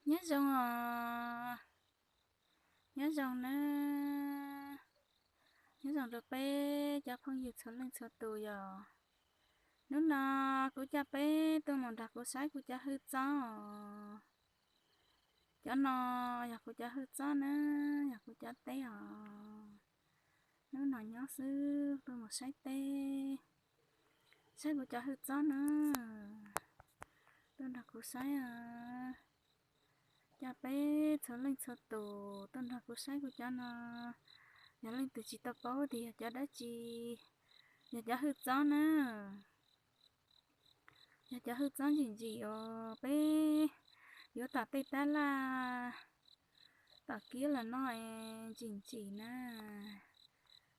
Nyob zoo os, nyob zoo na, nyob zoo rau peb cov phooj ywg txhua leej txhua tus yom. Hnub no kuv coj peb tuaj mus nrog kuv saib kuv cov hwj txob os. Cov no yog kuv cov hwj txob na, yog kuv cov teb os. Hnub no nyob xwb tuaj mus saib teb, saib kuv cov hwj txob na. Tuaj nrog kuv saib os. Coj peb txhua leej txhua tus tuaj nrog kuv saib kuv cov no. Yog leej twg tsis tau paub tias yog cov dab tsi, yog cov hwj txob na. Yog cov hwj txob ntsim ntsim uas peb yuav tom tej tab laj tom kiab los no es ntsim ntsim na.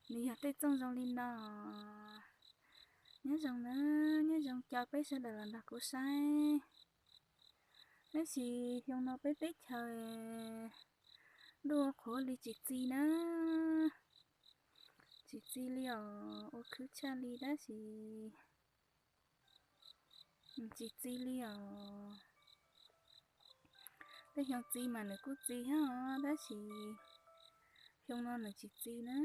Nws yog tej txooj zoo li no. Nyob zoo na, nyob zoo caw peb sawv daws los nrog kuv saib. Tab sis xyoo no peb teb chaws ntuj ua qhuav li tsis txi na. Tsis txi li os, ua khwv tshaj li tab sis tsis txi li os. Tej xyoo txi mas nws kuj txi thiab os, tab sis xyoo no nws tsis txi na.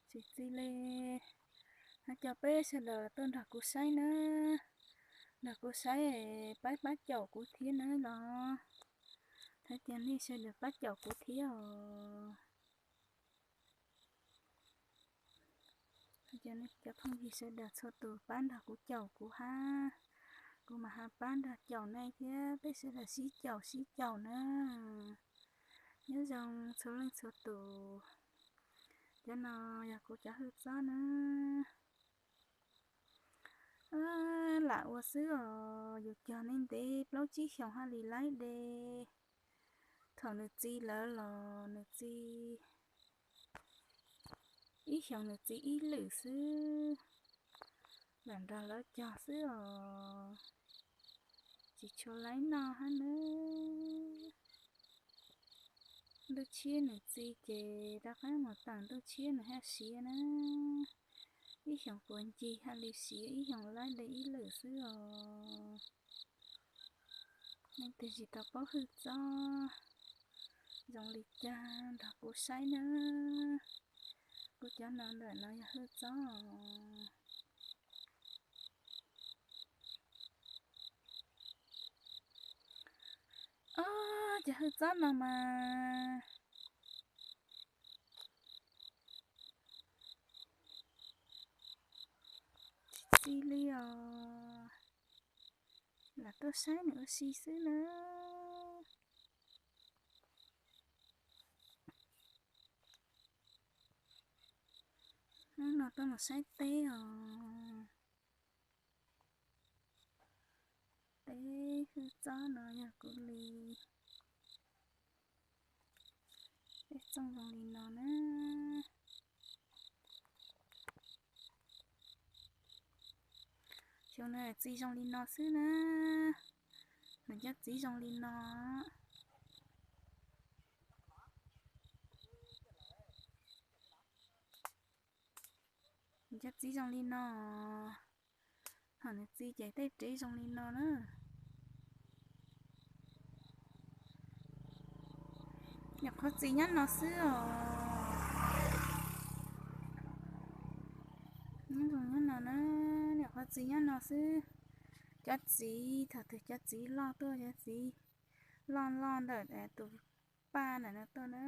Tsis txi li. Ho cov peb sawv daws tuaj nrog kuv saib na, nrog kuv saib, pab pab caum kuv thiab na los. Thov caw nej sawv daws pab caum kuv thiab os. Cov phooj ywg sawv daws txhua tus pab nrog kuv caum kuv hab, kuv mam ho pab nrog caum nej thiab, peb sawv daws sib caum sib caum na. Nyob zoo txhua leej txhua tus. Cov no yog kuv cov hwj txob na. Lam ua xwb os, yus cog nej ntev plaub tsib xyoos haj li laib de. Thaum nws txi lawm los nws txi, ib xyoos nws txi ib lwm xwb, lam nrog lawv cog xwb os. Tsis tshua laib noj hab nawb. Ntuj tshiab nws txi ces rov qab mus tawm ntuj tshiab nws haj siav na. Ib xyoos puas ncig haj li siav, ib xyoos laib de ib lwm xwb os. Leej twg tsis tau paub hwj txob zoo li cas nrog kuv saib na. Kuv cov no ntawm no yog hwj txob os. Ob, cov hwj txob no mas tsis txi li os. Lam tuaj saib nws ua si xwb na. Hnub no tuaj mus saib teb os. Teb hwj txob no yog kuv li. Tej txooj zoo li no na. Xyoo no txiv zoo li no xwb na. Nws cov txiv zoo li no. Nws cov txiv zoo li no. Thaum nws txi ces tej rev zoo li no na. Nyuam qhuav txi nyob no xwb os. Nyob zoo nyob no na, nyuam qhuav txi nyob no xwb. Cov txiv, thaum twg cov txiv loj tuaj, cov txiv loj loj ntawm tus paj ntawm no tuaj na.